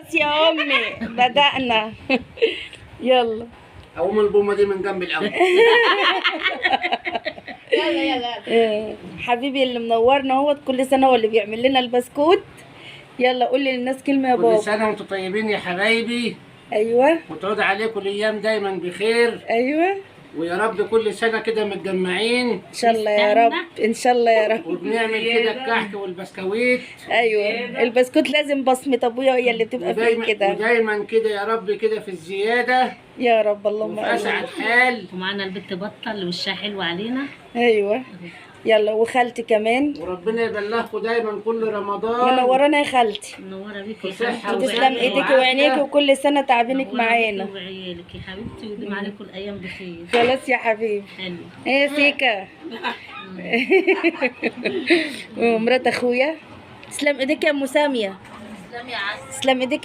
بس يا امي بدأنا. يلا اقوم البومه دي من جنب الاول. يلا يلا. حبيبي اللي منورنا اهوت كل سنة واللي بيعمل لنا البسكوت. يلا قول للناس كلمة يا كل بابا. سنة وانتم طيبين يا حبايبي. ايوه. وتعود عليكم الايام دايما بخير. ايوه. ويا رب كل سنة كده متجمعين ان شاء الله يا رب، ان شاء الله يا رب. وبنعمل كده الكحك والبسكويت. ايوه البسكوت لازم بصمة ابويا هي اللي بتبقى فيه ودايما كده. ودايما كده يا رب كده في الزيادة يا رب، اللهم وفي امين. اسعد حال. ومعانا البت بطل وشها حلو علينا. ايوه يلا، وخالتي كمان وربنا يبلغكم دايما كل رمضان منورانا يا خالتي. منورة بيك يا وصحة حبيبتي. تسلم وعافية. ايديكي وعينيكي، وكل سنة تعبينك منورة بيكي معانا. وعيالك يا حبيبتي، ويديم عليكم الايام بخير. خلاص يا حبيبي. حلو. ايه يا سيكا ومرات اخويا. تسلم ايديك يا ام سامية. تسلمي يا عسل. تسلم ايديك.